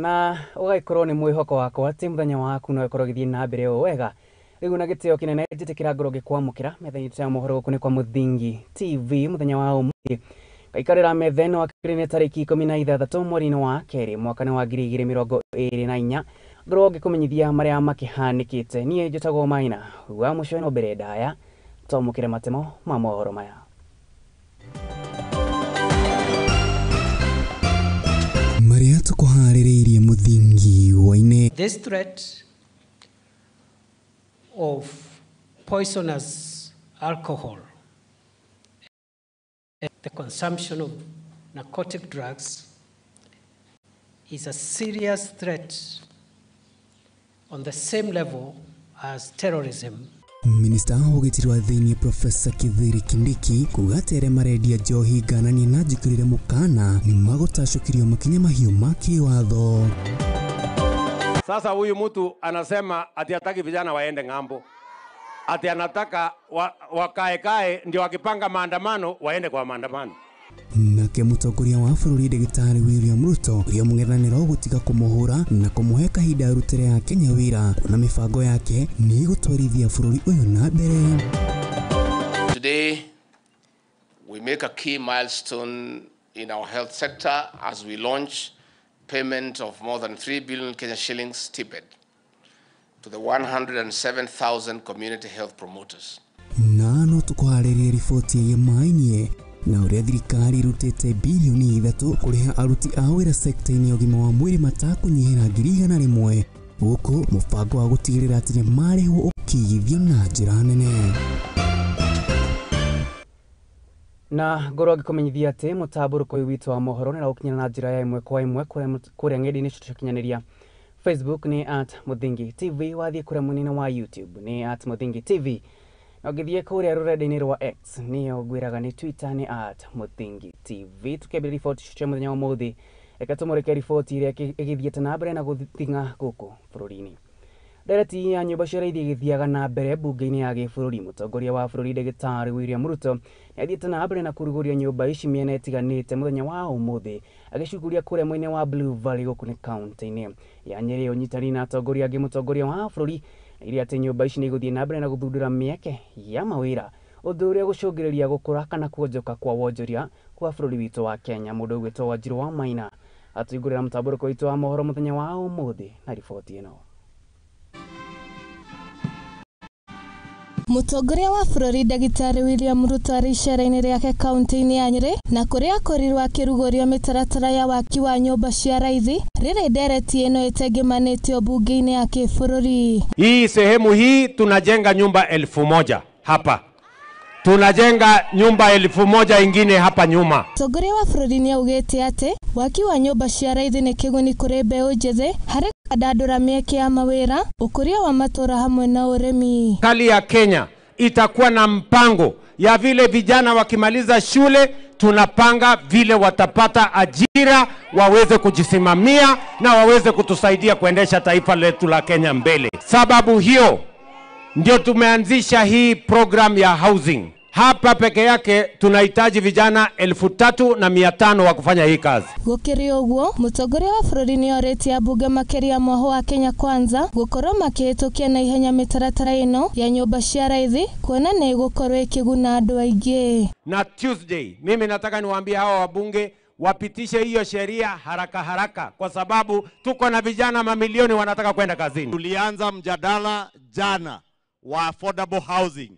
Na ũgagĩkorwo nĩ mwĩhoko wakwa atĩ mũthenya waku no ũkorwo ũgĩthiĩ na mbere o wega. Rĩu na gĩtĩo kĩnene njĩtĩkĩra ngorwo ngĩkwamũkĩra metha-inĩ ya mohoro gũkũ nĩ kwa Mũthingi TV mũthenya wa ũmũthĩ. Gaikarĩra metha ĩno akĩrĩ nĩ tarĩki 16 mweri-inĩ wa kerĩ mwaka-inĩ wa 2024 ngorwo ngĩkũmenyithia marĩa makĩhanĩkĩte. Niĩ njĩtagwo Maina wa mũceno mbere ndaya twamũkĩre matemo ma mohoro maya. Marĩa tũkũharĩrĩirie mũthingi wa-inĩ. This threat of poisonous alcohol, the consumption of narcotic drugs is a serious threat on the same level as terrorism. Minista wa ũgitĩri wa thĩinĩ Professor Kithure Kindiki kuga atĩ arĩa marendia njohi ngananie na njĩkĩrĩre mũkana nĩ magũtacũkĩrio makinya mahiũ ma kĩwatho. Sasa huyu mtu anasema ati hataki vijana waende ng'ambo, ati anataka wakae ndio wakipanga maandamano waende kwa maandamano. Nake mũtongoria wa bũrũri Ndagĩtarĩ William Ruto ũrĩa mũng'ethanĩro gũtiga kũmũhũra na kũmũhe kahinda arutĩre Akenya wĩra kuona mĩbango yake nĩ ĩgũtwarithia bũrũri ũyũ na mbere. Today we make a key milestone in our health sector as we launch payment of more than 3 billion Kenya shillings stipend to the 107,000 community health promoters. Na no tũkũharĩrie riboti ĩgiĩ maĩ na ũrĩa thirikari ĩrutĩte bilioni 3 kũrĩha aruti a wĩra sekta-inĩ ya ũgima wa mwĩrĩ matakũnyihĩra 100,000 gũkũ mũbango wa gũtigĩrĩra atĩ nĩmarĩhwo ũkĩigithio na njĩra nene. Na ngorwo ngĩkũmenyithia atĩ mũtambũrũko ũyũ witũ wa mohoro nĩũraũkinyĩra na njĩra ya ĩmwe kwa ĩmwe kũrĩa ng'enda-inĩ citũ cia ũkinyanĩria. Facebook nĩ @Mũthingi TV, wathiĩ kũrĩa mwena-inĩ wa YouTube nĩ @Mũthingi TV, na ũngĩthiĩ kũrĩa rũrenda-inĩ rwa X nĩyo ngwĩraga nĩ Twitter nĩ @Mũthingi TV. Tũkĩambĩrĩria riboti cia mũthenya wa ũmũthĩ, reke tũmũrĩke riboti ĩrĩa ĩgĩthiĩte na mbere na gũthing'a gũkũ bũrũri-inĩ. Ndereti ya nyũmba cia raithi ĩgĩthiaga na mbere mbunge-inĩ ya gĩbũrũri. Mũtongoria wa bũrũri Ndagĩtarĩ William Ruto nĩathiĩte na mbere na kũrugũria nyũmba ici mĩena ĩtiganĩte mũthenya wa ũmũthĩ agĩcugũria kũrĩa mwena wa Blue Valley gũkũ nĩ kaunti-inĩ ya Nyĩrĩ. Ũnyitanĩri na atongoria angĩ, mũtongoria wa bũrũri nĩaugire atĩ nyũmba ici nĩigũthiĩ na mbere na gũthundũra mĩeke ya mawĩra, ũndũ ũrĩa gũcũngĩrĩria gũkũra kana kuonjoka kwa wonjoria kwa bũrũri witũ wa Kenya. Mũndũ ũgwĩtwo Wanjirũ wa Maina atũigũrĩra mũtambũrũko witũ wa mohoro mũthenya wa ũmũthĩ na riboti ĩno. Mũtongoria wa bũrũri Ndagĩtarĩ William Ruto arĩ icera-inĩ rĩake kaunti-inĩ ya Nyĩrĩ na kũrĩa akorirwo akĩrugũria mĩtaratara ya waki wa nyũmba cia raithi rĩrĩ ndereti ĩno ĩtengemanĩtio mbunge-inĩ ya kĩbũrũri. Hii sehemu hii tunajenga nyumba 1,000 hapa. Tunajenga nyumba 1,000 ingine hapa nyuma. Mũtongoria wa bũrũri nĩaugĩte atĩ waki wa nyũmba cia raithi nĩ kĩguni kũrĩ mbeũ njĩthĩ harĩ kũandandũra mĩeke ya mawĩra, ũkũria wa matũũra hamwe na ũrĩmi. Serikali ya Kenya itakuwa na mpango ya vile vijana wakimaliza shule, tunapanga vile watapata ajira, waweze kujisimamia na waweze kutusaidia kuendesha taifa letu la Kenya mbele. Sababu hiyo ndio tumeanzisha hii program ya housing. Hapa peke yake tunahitaji vijana 3,500 wa kufanya hii kazi. Gũkĩrĩ ũguo, mũtongoria wa bũrũri nĩorĩtie ambunge makĩria mwaho wa Kenya Kwanza gũkorwo makĩhĩtũkia na ihenya mĩtaratara ĩno ya nyũmba cia raithi kuona nĩ ĩgũkorwo ĩkĩguna andũ aingĩ. Na Tuesday mimi nataka niwaambie hawa wabunge wapitishe hiyo sheria haraka haraka, kwa sababu tuko na vijana mamilioni wanataka kwenda kazini. Tulianza mjadala jana wa affordable housing,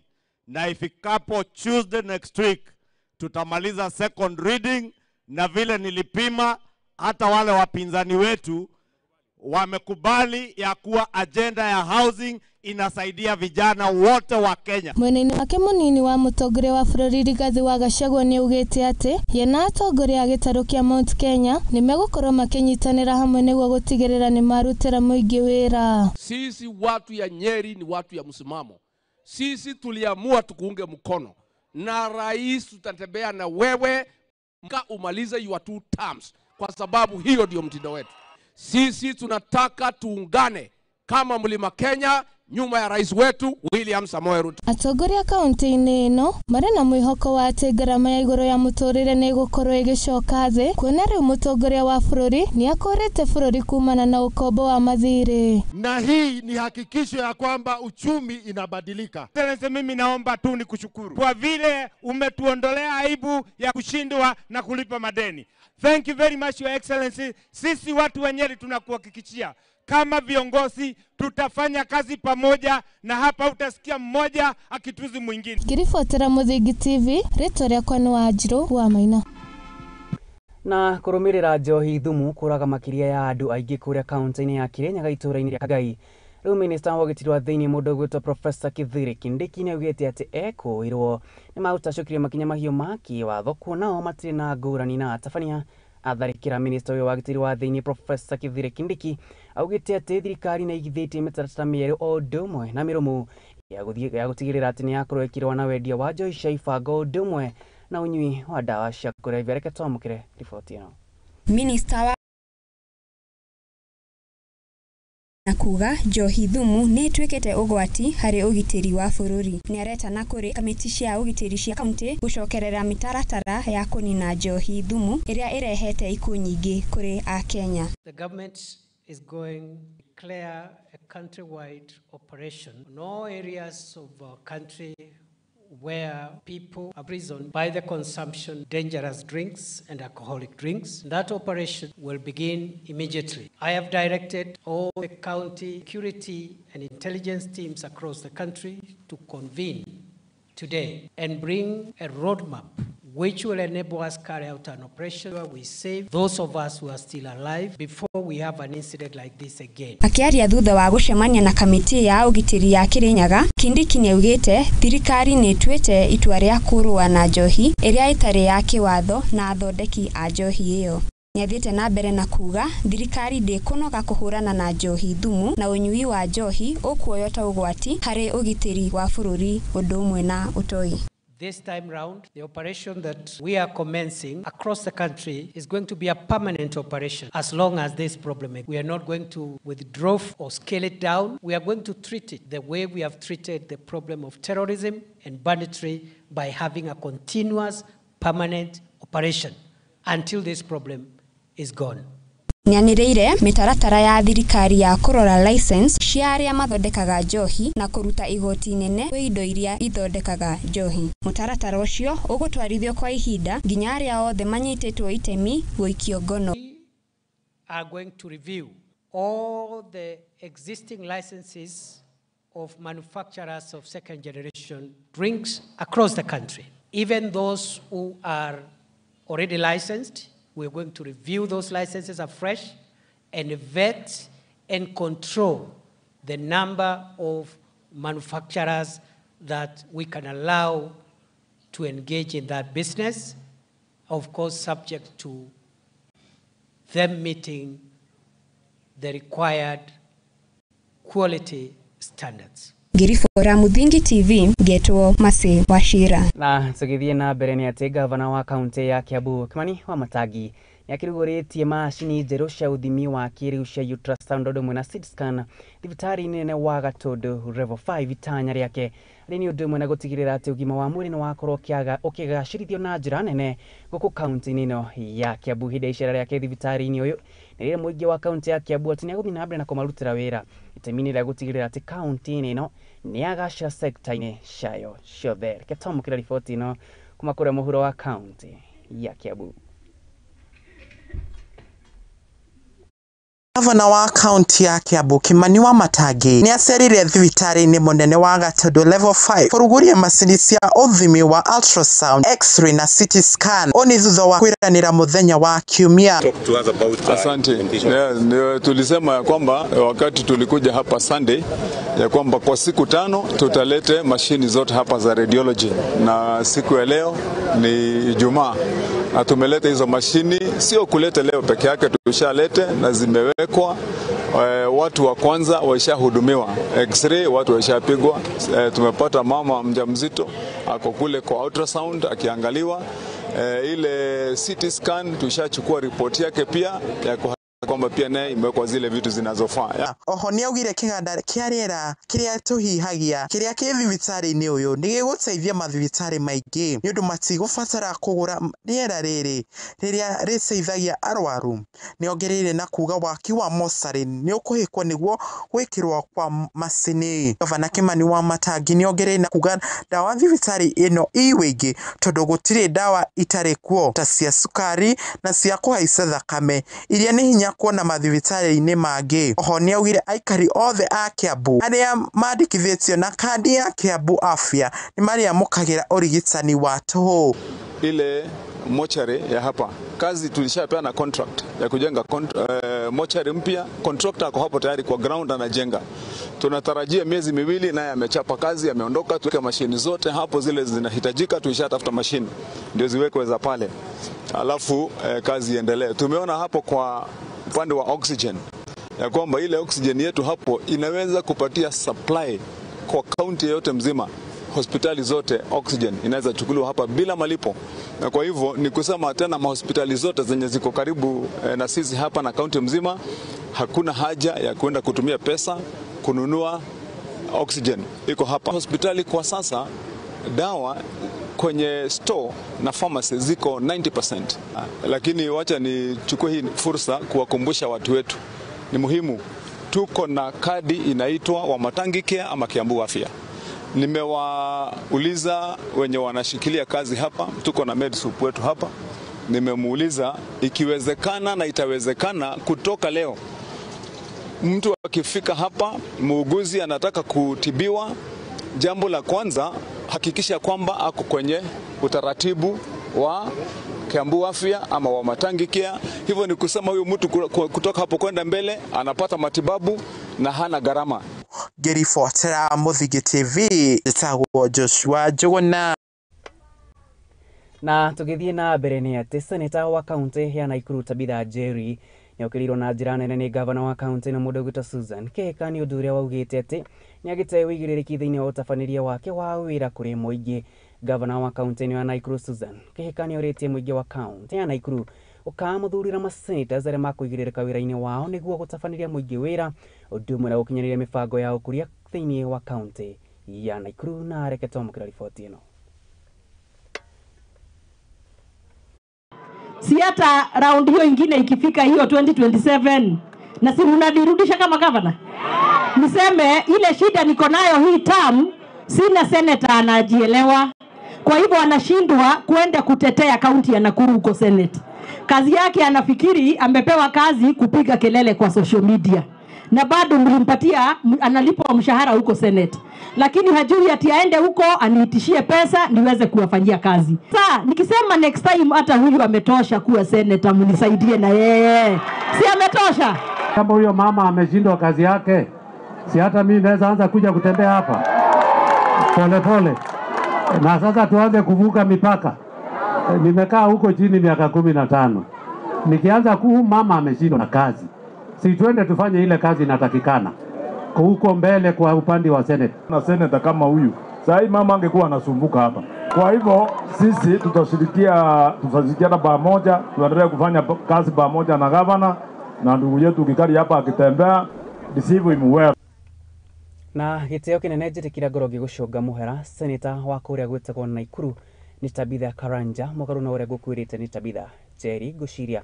na ifikapo Tuesday next week tutamaliza second reading, na vile nilipima hata wale wapinzani wetu wamekubali ya kuwa agenda ya housing inasaidia vijana wote wa Kenya. Mwena-inĩ wake mũnini wa mũtongoria wa bũrũri Rigathĩ wa Gachagua nĩaugĩte atĩ ye na atongoria a gĩtarũ kĩa Mount Kenya nĩmegũkorwo makĩnyitanĩra hamwe nĩguo gũtigĩrĩra nĩmarutĩra mũingĩ wĩra. Sisi watu ya Nyeri ni watu ya msimamo. Sisi tuliamua tukuunge mkono na rais, tutatembea na wewe mpaka umalize your 2 terms, kwa sababu hiyo ndio mtindo wetu. Sisi tunataka tuungane kama Mlima Kenya nyuma ya rais wetu William Samoei Ruto. Atongoria kaunti-inĩ ĩno marĩ na mwĩhoko wa atĩ ngarama ya igũrũ ya mũtũrĩre nĩ ĩgũkorwo ĩgĩcoka thĩ, kuona rĩu mũtongoria wa bũrũri nĩ akũrĩte bũrũri kumana na ũkombo wa mathirĩ. Na hii ni hakikisho ya kwamba uchumi inabadilika. Excellency, mimi naomba tu nikushukuru kwa vile umetuondolea aibu ya kushindwa na kulipa madeni. Thank you very much, Your Excellency. Sisi watu wa Nyeri tunakuhakikishia kama viongozi tutafanya kazi pamoja, na hapa utasikia mmoja akituzi mwingine. Ngiribotera Muthingi TV, rĩtwa rĩakwa nĩ Wanjirũ wa Maina. Na kũrũmĩrĩra njohi thumu kũraga makĩria ya andũ aingĩ kũrĩa kaunti-inĩ ya Kirinyaga itũũra-inĩ rĩa Kagai. Rĩu minista wa ũgitĩri wa thĩinĩ mũndũ ũgwĩtwo Professor Kithure Kindiki nĩaugĩte atĩ ekũĩrwo nĩ magũtacũkirie makinya mahiũ ma kĩwatho kuona o matirĩ na ngũrani na atabania. Atharĩkĩra minista ũyũ wa ũgitĩri wa thĩinĩ Professor Kithure Kindiki augĩte atĩ thirikari nĩ ĩigithĩtie mĩtaratara mĩerũ o ũndũ ũmwe na mĩrũmu ya gũtigĩrĩra atĩ nĩ yakorwo ĩkĩrũa na wendia wa njohi cia ibango ũndũ ũmwe na ũnyui wa ndawa cia kũrebia. Reke twamũkĩre riboti ĩno. Minista wa na kuga njohi thumu nĩ ĩtuĩkĩte ũgwati harĩ ũgitĩri wa bũrũri. Nĩaretana kũrĩ kamĩtĩ cia ũgitĩri cia kaunti gũcokerera mĩtaratara ya kũnina njohi thumu ĩrĩa ĩrehete ikuũ nyingĩ kũrĩ Akenya. The government is going to declare a countrywide operation in all areas of our country where people are imprisoned by the consumption of dangerous drinks and alcoholic drinks. That operation will begin immediately. I have directed all the county security and intelligence teams across the country to convene today and bring a roadmap which will enable us carry out an operation where we save those of us who are still alive before we have an incident like this again. Akiaria thutha wa gũcemania na kamĩtĩ ya ũgitĩri ya Kirinyaga, Kindiki nĩaugĩte thirikari nĩĩtuĩte itua rĩa kũrũa na njohi ĩrĩa ĩtarĩ ya kĩwatho na athondeki a njohi ĩyo. Nĩathiĩte na mbere na kuga thirikari ndĩkũnoga kũhũrana na njohi thumu na ũnyui wa njohi ũkuoywo ta ũgwati harĩ ũgitĩri wa bũrũri ũndũ ũmwe na ũtoi. This time round, the operation that we are commencing across the country is going to be a permanent operation as long as this problem. We are not going to withdraw or scale it down. We are going to treat it the way we have treated the problem of terrorism and banditry by having a continuous, permanent operation until this problem is gone. Nĩanĩrĩire mĩtaratara ya thirikari ya kũrora license cia arĩa mathondekaga njohi na kũruta igoti nene kwĩ indo iria ithondekaga njohi. Mũtaratara ũcio ũgũtwarithio kwa ihinda nginya arĩa othe manyitĩtwo itemi gũikio ngono. We are going to review all the existing licenses of manufacturers of second generation drinks across the country. Even those who are already licensed, we're going to review those licenses afresh and vet and control the number of manufacturers that we can allow to engage in that business, of course, subject to them meeting the required quality standards. Ngiribora Muthingi TV, ngetwo Masi Wachira. Na tũgĩthiĩ na mbere nĩ atĩ gavana wa kaunti ya Kiambu Kimani Wamatangi nĩ akĩrugũrĩtie macini njerũ cia ũthimi wa kĩrĩu cia ultrasound ũndũ ũmwe na CT scan thibitarĩ-inĩ nene wa Gatũndũ Level 5 itanya rĩake rĩ nĩ ũndũ ũmwe na gũtigĩrĩra atĩ ũgima wa mwĩrĩ nĩ wakorwo ũkĩgacĩrithio na njĩra nene gũkũ kaunti-inĩ ĩno ya Kiambu. Hĩndĩ ya icera rĩake thibitarĩ-inĩ ũyũ nĩ rĩrĩa mũingĩ wa kaunti ya Kiambu atĩ nĩ egũthiĩ na mbere na kũmarutĩra wĩra itemi-inĩ rĩa gũtigĩrĩra atĩ kaunti-inĩ ĩno nĩ yagacĩra sekta-inĩ ciayo ciothe. Reke twamũkĩre riboti ĩno kuma kũrĩa mũhuro wa kaunti ya Kiambu. Gavana wa kaunti ya Kiambu Kimani Wamatangi nĩ acerire thibitarĩ-inĩ mũnene wa Gatũndũ Level 5 kũrugũria macini cia ũthimi wa ultrasound, x-ray na CT scan. Ũũ nĩ thutha wa kwĩranĩra mũthenya wa Kiumia. Asante. Yeah, tulisema ya kwamba wakati tulikuja hapa Sunday ya kwamba kwa siku 5 tutalete mashini zote hapa za radiology, na siku ya leo ni Ijumaa na tumeleta hizo mashini. Sio kuleta leo peke yake, tushalete na zimewekwa. Watu wa kwanza waishahudumiwa, x-ray watu waishapigwa. Tumepata mama mjamzito ako kule kwa ultrasound akiangaliwa. Ile CT scan tushachukua ripoti yake pia ya Kwamba pia naye imewekwa zile vitu zinazofaa. Oho nĩaugire kĩganda kĩa rĩera kĩrĩa tũhihagia kĩrĩa kĩ thibitarĩ-inĩ ũyũ nĩgĩgũteithia mathibitarĩ maingĩ nĩ ũndũ matigũbatara kũgũra rĩera rĩrĩ rĩrĩa rĩteithagia arwaru. Nĩongereire na kuga waki wa mocarĩ nĩũkũhĩkwo nĩguo gwĩkĩrwo kwa macini. Gavana Kimani Wamatangi nĩongereire na kuga ndawa thibitarĩ ĩno ĩ wĩingĩ tondũ gũtirĩ ndawa itarĩ kuo ta cia cukari na cia kũhaica thakame iria nĩ hinya kuona mathibitarĩ-inĩ mangĩ. Oho nĩaugire aikari othe a Kiambu arĩa mandĩkithĩtio na kandi ya Kiambu Afya nĩmarĩamũkagĩra ũrigitani wa tũhũ. Ile mochari ya hapa kazi tulishapeana contract ya kujenga mochari mpya. Contractor ako hapo tayari kwa ground anajenga. Tunatarajia miezi miwili naye amechapa kazi, ameondoka. Tuweke mashini zote hapo zile zinahitajika, tulishatafuta mashini ndio ziwekwe za pale, alafu kazi iendelee. Tumeona hapo kwa upande wa oxygen ya kwamba ile oxygen yetu hapo inaweza kupatia supply kwa kaunti yote mzima. Hospitali zote oxygen inaweza chukuliwa hapa bila malipo. Na kwa hivyo ni kusema tena mahospitali zote zenye ziko karibu na sisi hapa na kaunti mzima, hakuna haja ya kwenda kutumia pesa kununua oxygen, iko hapa. Hospitali kwa sasa dawa kwenye store na pharmacy ziko 90%. Lakini wacha nichukue hii fursa kuwakumbusha watu wetu, ni muhimu tuko na kadi inaitwa Wamatangi Care ama Kiambu Afya. Nimewauliza wenye wanashikilia kazi hapa, tuko na MedSup wetu hapa. Nimemuuliza ikiwezekana na itawezekana kutoka leo, mtu akifika hapa muuguzi anataka kutibiwa, jambo la kwanza hakikisha kwamba ako kwenye utaratibu wa Kiambu Afya ama Wamatangi Care. Hivyo ni kusema huyu mtu kutoka hapo kwenda mbele anapata matibabu na hana gharama. Ngĩribotera Mũthingi TV njĩtagwo Joshua Njuguna. Na tũgĩthiĩ na mbere nĩ atĩ seneta wa kaunti ya Nakuru Tabitha Njeri nĩokĩrĩirwo na njĩra nene nĩ gavana wa kaunti na mũndũ ũgwĩtwo Susan Kihika nĩ ũndũ ũrĩa waugĩte atĩ nĩagĩte ũigĩrĩrĩki thĩinĩ wa ũtabanĩria wake wa wĩra kũrĩ mũingĩ. Gavana wa kaunti ya Nakuru Susan Kihika nĩorĩtie mũingĩ wa kaunti ya Nakuru ũkamũthurĩra masenators arĩa makũigĩrĩrĩka wĩra-inĩ wao nĩguo gũtabanĩria mũingĩ wĩra ũndũ ũmwe na gũkinyanĩria mĩbango ya ũkũria thĩinĩ wa kaunti ya Nakuru. Na reke twamũkĩra riboti ĩno. Si hata round hiyo ingine ikifika hiyo 2027 na si unanirudisha kama governor? Niseme ile shida niko nayo hii term, sina senator anajielewa. Kwa hivyo anashindwa kwenda kutetea kaunti ya Nakuru huko Senate. Kazi yake anafikiri amepewa kazi kupiga kelele kwa social media. Na bado mlimpatia, analipwa mshahara huko Senate. Lakini hajui ati aende huko aniitishie pesa niweze kuwafanyia kazi. Sasa nikisema next time hata huyu ametosha kuwa senator, mnisaidie na yeye. Si ametosha? Kama huyo mama ameshindwa kazi yake, si hata mimi naweza anza kuja kutembea hapa pole pole. Na sasa tuanze kuvuka mipaka. Nimekaa huko chini miaka 15. Nikianza kuu mama ameshindwa na kazi, si tuende tufanye ile kazi inatakikana huko mbele kwa upande wa Senate. Na senator kama huyu, sasa hii mama angekuwa anasumbuka hapa. Kwa hivyo sisi tutashirikiana pamoja, tuendelee kufanya kazi pamoja na governor na ndugu yetu Gikari hapa akitembea, receive him well. Na gĩtĩo kĩnene njĩtĩkĩra ngoro gĩgũcũnga mũhera senator wa kũrĩa gwĩtagwo Nakuru nĩ Tabitha Karanja mũgarũ na ũrĩa ngũkwĩrĩte nĩ Tabitha Njeri. Ngũciria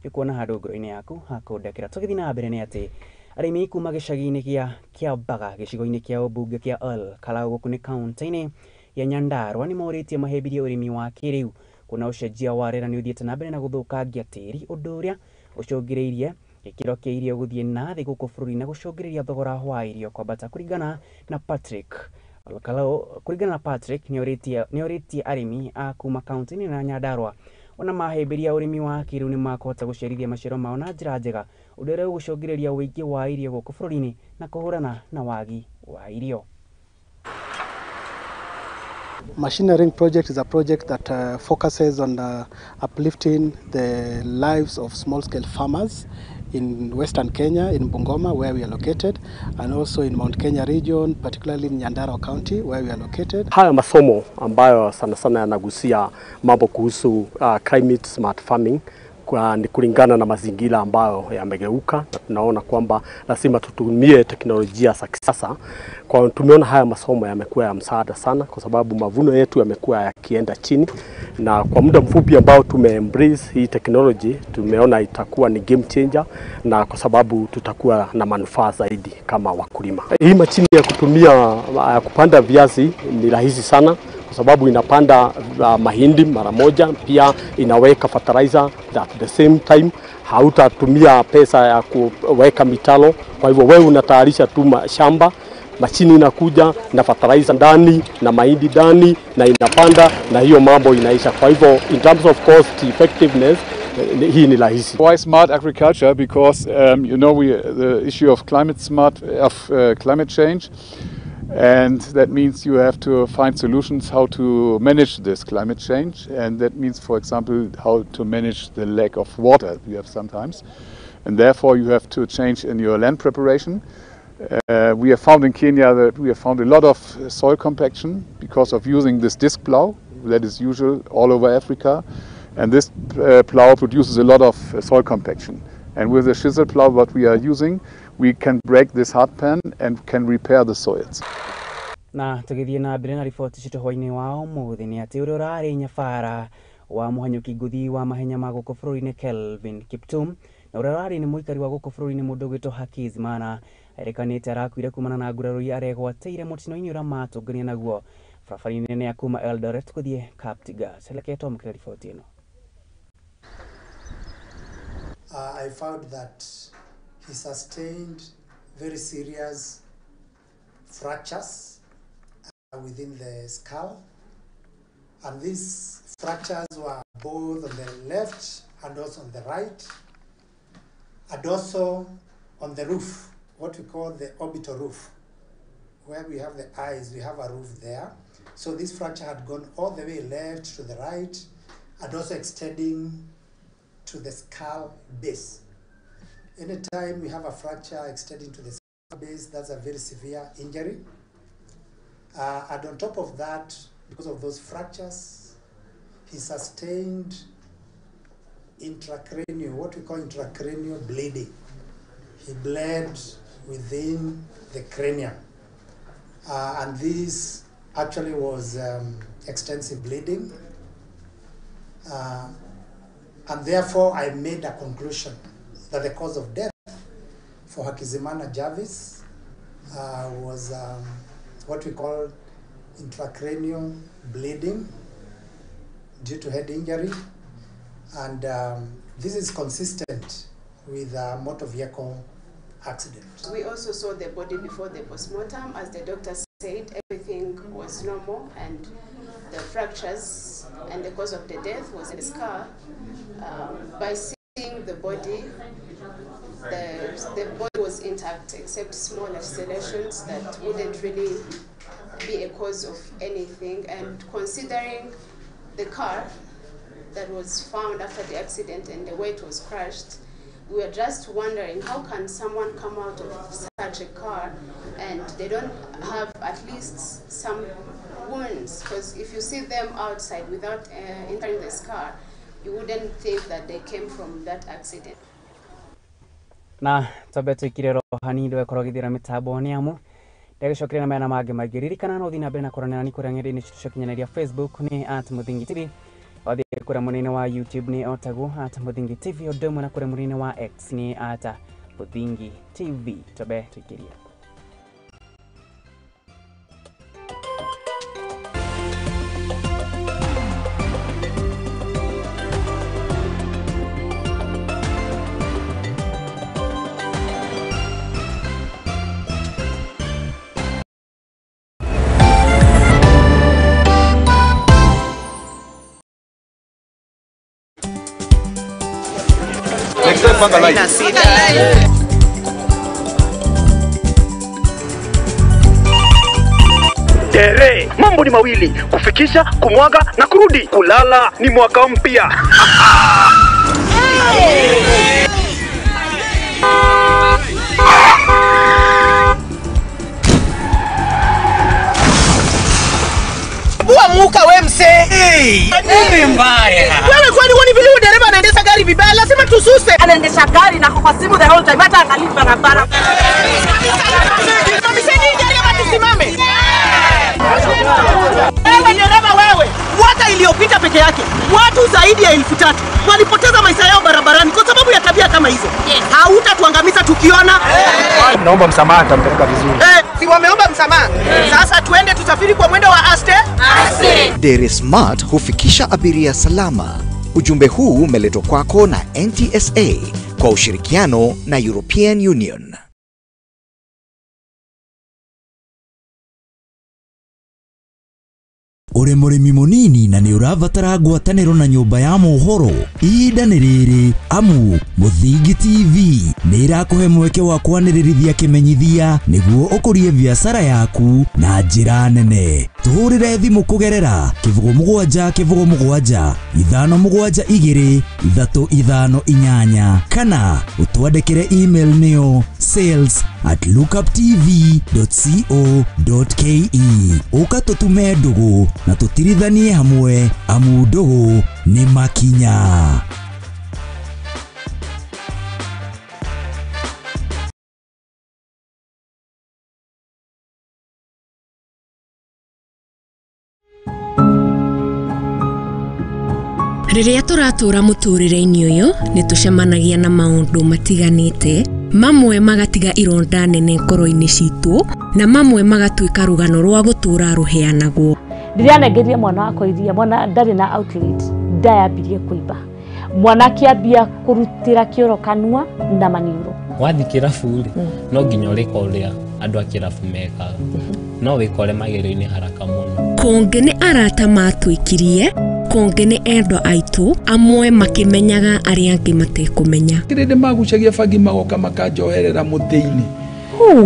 nĩkuona handũ ngoro-inĩ yaku hakũndekera. Tũgĩthiĩ na mbere nĩ atĩ arĩmi kuma gĩcagi-inĩ gĩa Kĩambaga gĩcigo-inĩ kĩa ũmbunge kĩa Ol Kalou gũkũ nĩ kaunti-inĩ ya Nyandarua nĩmorĩtie mahĩmbĩrie ũrĩmi wa kĩrĩu kuona ũcenjia wa rĩera nĩ ũthiĩte na mbere na gũthũkangia tĩri ũndũ ũrĩa ũcũngĩrĩirie gĩkĩro kĩa irio gũthiĩ na thĩ gũkũ bũrũri na gũcũngĩrĩria thogora wa irio kwambata. Kũringana na Patrick Olkalou, kũringana na Patrick nĩorĩtie arĩmi a kuma kaunti-inĩ ya Nyandarua ona mahĩmbĩria ũrĩmi wa kĩrĩu nĩmakũhota gũciarithia maciaro mao na njĩra njega ũndũ ũrĩa ũgũcũngĩrĩria ũingĩ wa irio gũkũ bũrũri-inĩ na kũhũrana na wagi wa irio. Machinery project is a project that focuses on uplifting the lives of small-scale farmers in Western Kenya, in Bungoma, where we are located, and also in Mount Kenya region, particularly in Nyandarua County, where we are located. Haya masomo ambayo sana sana yanagusia mambo kuhusu climate smart farming Kwa ni kulingana na mazingira ambayo yamegeuka, na tunaona kwamba lazima tutumie teknolojia za kisasa. Kwa tumeona haya masomo yamekuwa ya msaada sana, kwa sababu mavuno yetu yamekuwa yakienda chini, na kwa muda mfupi ambao tume embrace hii technology tumeona itakuwa ni game changer, na kwa sababu tutakuwa na manufaa zaidi kama wakulima. Hii mashine ya kutumia ya kupanda viazi ni rahisi sana, kwa sababu inapanda mahindi mara moja, pia inaweka fertilizer at the same time. Hautatumia pesa ya kuweka mitalo, kwa hivyo wewe unatayarisha tu shamba, mashini inakuja na fertilizer ndani na mahindi ndani na inapanda, na hiyo mambo inaisha. Kwa hivyo in terms of cost effectiveness, hii ni rahisi. Why smart agriculture? Because you know, the issue of climate change. And that means you have to find solutions how to manage this climate change, and that means, for example, how to manage the lack of water you have sometimes, and therefore you have to change in your land preparation. We have found in Kenya that we have found a lot of soil compaction because of using this disc plow that is usual all over Africa, and this plow produces a lot of soil compaction. And with the chisel plow what we are using, we can break this hard pan and can repair the soils. Na tugithie na mbere na riboti citũ hwainĩ wa ũmũthĩ nĩ atĩ ũrĩa ũrarĩ nyabara wa mũhanyũki ngũthi wa mahenya ma gũkũ bũrũri-inĩ Kelvin Kiptum na ũrĩa ũrarĩ nĩ mũikari wa gũkũ bũrũri-inĩ mũndũ ũgwĩtwo Hakizimana erekanĩte arakuire kumana na nguraro iria aregwatĩire mũtino-inĩ ũrĩa matũngania naguo barabara-inĩ nene ya kuma Eldoret gũthiĩ Kaptagat. Reke twamũkĩre riboti ĩno. I found that he sustained very serious fractures within the skull, and these fractures were both on the left and also on the right, and also on the roof, what we call the orbital roof, where we have the eyes, we have a roof there. So this fracture had gone all the way left to the right, and also extending to the skull base. Anytime we have a fracture extending to the skull base, that's a very severe injury. And on top of that, because of those fractures, he sustained intracranial, what we call intracranial bleeding. He bled within the cranium. And this actually was extensive bleeding. And therefore, I made a conclusion that the cause of death for Hakizimana Jarvis was what we call intracranial bleeding due to head injury. And this is consistent with a motor vehicle accident. We also saw the body before the postmortem. As the doctor said, everything was normal, and the fractures and the cause of the death was in the skull. By seeing the body, the body was intact except small lacerations that wouldn't really be a cause of anything. And considering the car that was found after the accident and the way it was crashed, we were just wondering, how can someone come out of such a car and they don't have at least some wounds? Because if you see them outside without entering this car, you wouldn't think that they came from that accident. Na twambe twikire ro hanini ndũgakorwo ũgĩthira mĩtambo nĩ amu ndagĩcokire na mena mangĩ maingĩ. Ririkana no ũthiĩ na mbere na kũranĩra nĩ kũrĩa ng'enda-inĩ citũ cia ũkinyanĩria Facebook nĩ @Muthingi TV, wathiĩ kũrĩa mwena-inĩ wa YouTube nĩ otaguo @Muthingi TV, ũndũ ũmwe na kũrĩa mwena-inĩ wa X nĩ @Muthingi TV. Twambe tũikĩrie. Tere, mambo ni mawili, kufikisha, kumwaga na kurudi. Kulala ni mwaka mpya. Bua muka we mse. Hey, nini mbaya? Wewe kwani huoni vile dereva anaendesha gari? gari vibaya, lazima tususe. Anaendesha gari na kwa simu the whole time, hata angalii barabara. Simamisheni gari ama tusimame. Wewe dereva wewe, mwaka iliyopita peke yake watu zaidi ya 3000 walipoteza maisha yao barabarani kwa sababu ya tabia kama hizo. Hautatuangamiza tukiona. Naomba msamaha, nitampeleka vizuri. Si wameomba msamaha. Sasa tuende tusafiri kwa mwendo wa aste. Dere Smart hufikisha abiria salama. Ujumbe huu umeletwa kwako na NTSA kwa ushirikiano na European Union. Uri mũrĩmi mũnini na nĩ ũrabatara ngwatanĩro na nyũmba ya mohoro, ihinda nĩ rĩrĩ amu Mũthingi TV nĩ ĩrakũhe mweke wa kwanĩrĩrithia kĩmenyithia nĩguo ũkũrie biacara yaku na njĩra nene. Tũhũrĩre thimũ kũgerera 07 07 572 358 kana ũtwandĩkĩre email nĩyo sales@lookuptv.co.ke. Ũka tũtume ndũgũ na tũtirithanie hamwe amu ndũgũ nĩ makinya. Rĩrĩa tũratũra mũtũrĩre-inĩ ũyũ nĩ tũcemanagia na maũndũ matiganĩte, mamwe magatiga ironda nene ngoro-inĩ citũ na mamwe magatuĩka rũgano rwa gũtũra rũheanagwo. Rĩrĩa anengerie mwana wakwa iria, mwana ndarĩ na outlet, ndayambirie kũimba. Mwana akĩambia kũrutĩra kĩoro kanua na maniũrũ. Wathiĩ kĩrabu rĩ, no nginya ũrĩka ũrĩa andũ a kĩrabu mekaga, no wĩkore magerio-inĩ haraka mũno. Kũngĩ nĩ arata matwĩkirie, kũngĩ nĩ endwa aitũ, amwe makĩmenyaga arĩa angĩ matekũmenya. Kĩrĩndĩ magucagia bangi magoka makanjoherera mũtĩ-inĩ,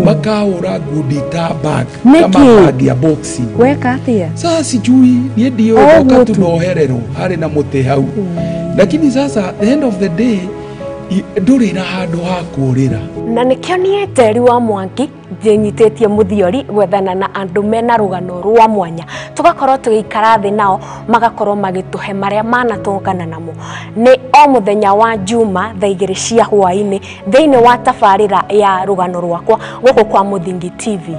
makahũra ngundi ta bag kama bag ya boxing. Weka atia? Sasa sijui niĩ ndiũĩ, ndoka tu nohererwo harĩ na mũtĩ hau, lakini sasa the end of the day ndũrĩ na handũ ha kũũrĩra. Na nĩkĩo niĩ Njeri wa Mwangi njĩnyitĩtie mũthiori gwethana na andũ mena rũgano rwa mwanya, tũgakorwo tũgĩikara thĩ nao magakorwo magĩtũhe marĩa manatũngana namo. Nĩ o mũthenya wa Juma thaa 2 cia hwaĩ-inĩ thĩinĩ wa tabarĩra ya rũgano rwakwa gũkũ kwa Mũthingi TV.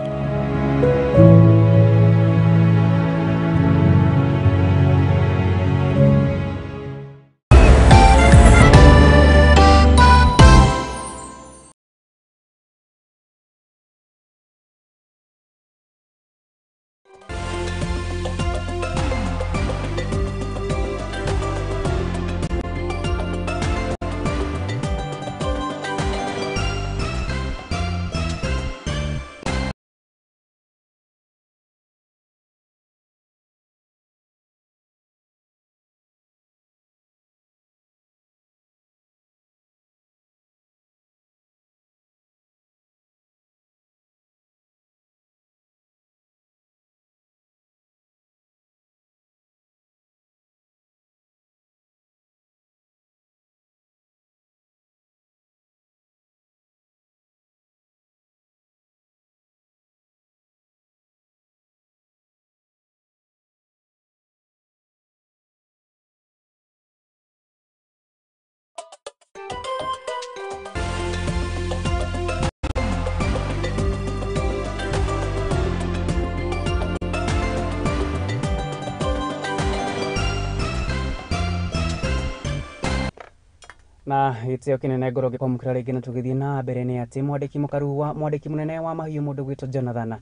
Na gĩtĩo kĩnene ngoro gĩkwamũkĩra rĩngĩ na tũgĩthiĩ na mbere nĩ atĩ mwandĩki mũkaru wa mwandĩki mũnene wa mahiũ mũndũ gwĩtwo Jonathan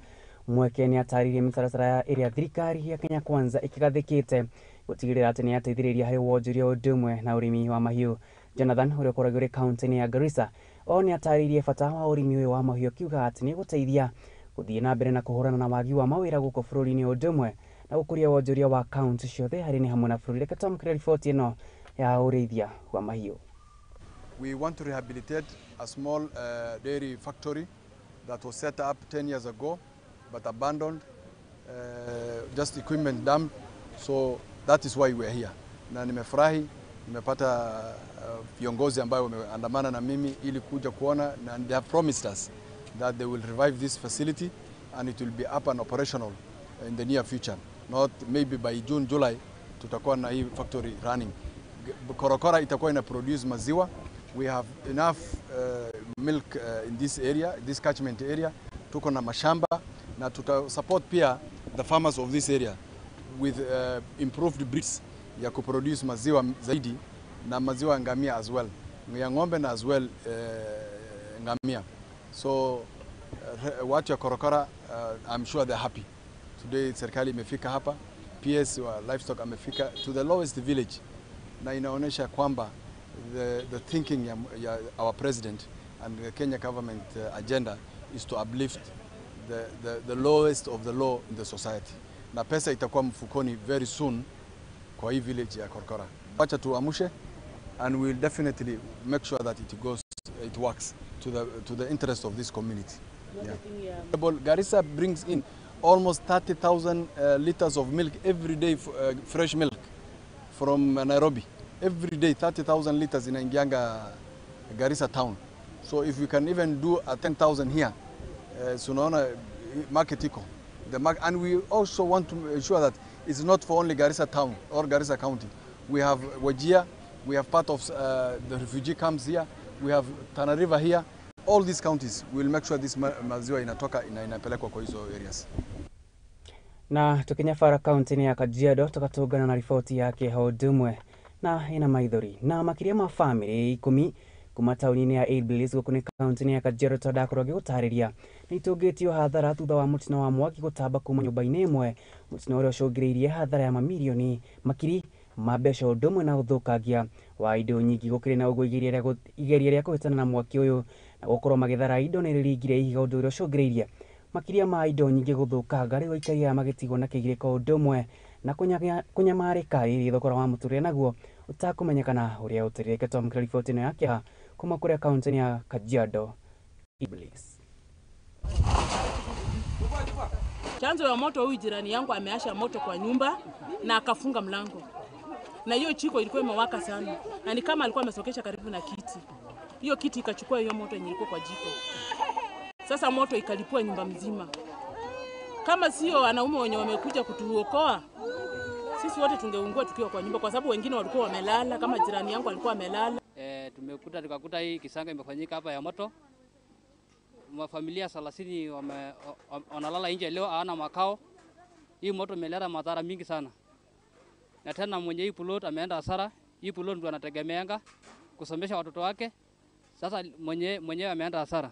Mweke nĩ atarĩirie mĩtaratara ĩrĩa thirikari ya Kenya Kwanza ĩkĩgathĩkĩte gũtigĩrĩra atĩ nĩ yateithĩrĩria harĩ wonjoria ũndũ ũmwe na ũrĩmi wa mahiũ. Jonathan ũrĩa ũkoragwo ũrĩ kaunti-inĩ ya Garissa o nĩ atarĩirie bata wa ũrĩmi ũyũ wa mahiũ akiuga atĩ nĩ gũteithia gũthiĩ na mbere na kũhũrana na wagi wa mawĩra gũkũ bũrũri-inĩ ũndũ ũmwe na gũkũria wonjoria wa kaunti ciothe harĩ nĩ hamwe na bũrũri. Reke twamũkĩre riboti ĩno ya ũrĩithia wa mahiũ. We want to rehabilitate a small dairy factory that was set up 10 years ago but abandoned, just equipment dumped. So that is why we are here. Na nimefurahi, nimepata viongozi ambao wameandamana na mimi ili kuja kuona, and they have promised us that they will revive this facility and it will be up and operational in the near future. Not maybe by June, July, tutakuwa na hii factory running. Korokora itakuwa ina produce maziwa. We have enough milk in this area, this catchment area. Tuko na mashamba na tuta support pia the farmers of this area with improved breeds ya kuproduce maziwa zaidi na maziwa ya ngamia as well, ya ng'ombe na as well ngamia. So watu ya Korokora, I'm sure they're happy. Today serikali imefika hapa, PS wa livestock amefika to the lowest village, na inaonyesha kwamba the thinking ya our president and the Kenya government agenda is to uplift the lowest of the low in the society. Na pesa itakuwa mfukoni very soon kwa hii village ya Korokora. Wacha tuamshe, and we'll definitely make sure that it goes, it works to the interest of this community. Yeah. Garissa brings in almost 30,000 liters of milk every day, fresh milk from Nairobi. Every day 30,000 liters inaingianga Garissa town. So if we can even do a 10,000 here, so unaona market iko. And we also want to ensure that it's not for only Garissa town or Garissa county. We have Wajir, we have part of the refugee camps here, we have Tana River here. All these counties will make sure this maziwa inatoka inapelekwa kwa hizo areas. Na tukinyafara kaunti ya Kajiado tukatugana na ripoti yake Hodumwe na ina maithori na makiria ma family 10 kuma tauni-inĩ ya Ilbilis gũkũ nĩ kaunti-inĩ ya Kajiado tondũ gĩgũtarĩria nĩ itũngĩtio hathara thutha wa mũtino wa mwaki gũtamba kuma nyũmba-inĩ ĩmwe, mũtino ũrĩa ũcũngĩrĩirie hathara ya mamirioni makiri ma mbeca ũndũ ũmwe na ũthũkangia wa indo nyingĩ. Gũkĩrĩ na ũguo igeria rĩa kũhĩtana na mwaki ũyũ na gũkorwo magĩthara indo nĩ rĩringire ihiga ũndũ ũrĩa ũcũngĩrĩirie makĩria ma indo nyingĩ gũthũkanga rĩu aikari aya magĩtigwo na kĩgirĩko ũndũ ũmwe na kũnyamarĩka rĩrĩ thogora wa mũtũrĩre naguo ũtakũmenyekana ũrĩa ũtĩrĩke. Twamũkĩra riboti ĩno ya kĩeha kuma kũrĩa kaunti ya Kajiado Iblis. Chanzo ya moto, huyu jirani yangu ameasha moto kwa nyumba na akafunga mlango, na hiyo chiko ilikuwa imewaka sana, na ni kama alikuwa amesokesha karibu na kiti. Hiyo kiti ikachukua hiyo moto yenye ilikuwa kwa jiko. Sasa moto ikalipua nyumba mzima. Kama sio wanaume wenye wamekuja kutuokoa, sisi wote tungeungua tukiwa kwa nyumba, kwa sababu wengine walikuwa wamelala, kama jirani yangu alikuwa amelala. Tumekuta tukakuta hii kisanga imefanyika hapa ya moto. Mafamilia 30 wanalala nje leo, hawana makao. Hii moto imeleta madhara mingi sana. Na tena mwenye hii plot ameenda hasara. Hii plot ndio anategemeanga kusomesha watoto wake. Sasa mwenyewe ameenda hasara.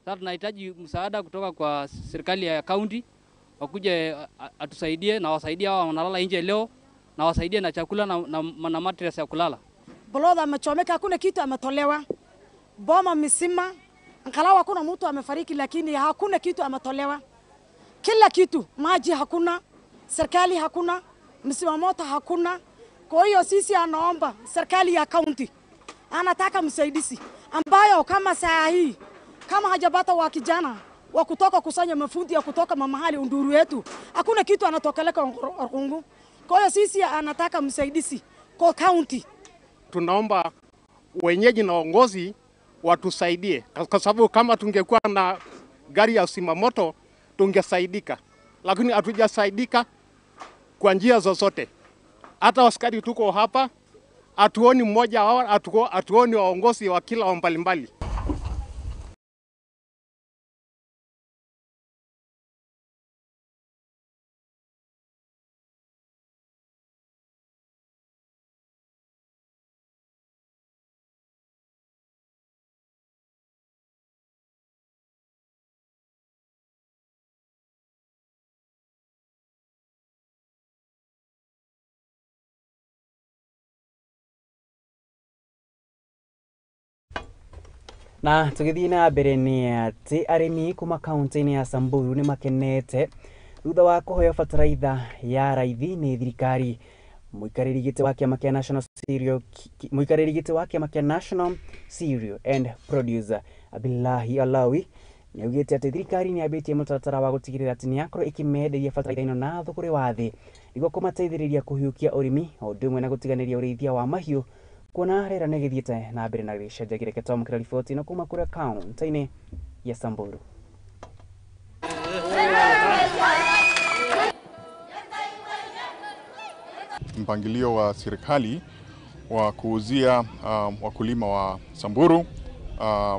Sasa tunahitaji msaada kutoka kwa serikali ya county, wakuje atusaidie na wasaidie hao wanalala nje leo, na wasaidie na chakula na mattress ya kulala. Bolodha amechomeka, hakuna kitu ametolewa. Boma misima, angalau hakuna mtu amefariki, lakini hakuna kitu ametolewa. Kila kitu, maji hakuna, serikali hakuna, msima moto hakuna. Kwa hiyo sisi anaomba serikali ya county, anataka msaidizi ambayo kama saa hii kama hajapata wa kijana wa kutoka kusanya mafundi ya kutoka mahali unduru yetu, hakuna kitu anatokeleka Orkungu. Kwa hiyo sisi anataka msaidizi kwa county. Tunaomba wenyeji na waongozi watusaidie, kwa sababu kama tungekuwa na gari ya zimamoto tungesaidika, lakini hatujasaidika kwa njia zozote. Hata askari tuko hapa, hatuoni mmoja wao, hatuoni waongozi wa kila mbalimbali. Na tugithii na mbere ni ati arimi kuma kaunti-inĩ ya Samburu nĩ makenete thutha wa kũheo bataraitha ya raithi nĩ thirikari. Mũikarĩri gĩtĩ wa kĩama kĩa National Cereal mũikarĩri gĩtĩ wa kĩama kĩa National Cereal and Producer Abdullahi Alawi nĩaugĩte atĩ thirikari nĩyambĩtie mũtaratara wa gũtigĩrĩra atĩ nĩyakorwo ĩkĩmenderia bataraitha ĩno na thũgũrĩ wa thĩ nĩguo kũmateithĩrĩria kũhiũkia ũrĩmi o ũndũ ũmwe na gũtiganĩria ũrĩithia wa mahiũ kuona rĩera nĩ gĩthiĩte na mbere na gĩcenjagia. Reke twamũkĩre riboti ĩno kuma kũrĩa kaunti-inĩ ya Samburu. Mpangilio wa serikali wa kuuzia wakulima wa Samburu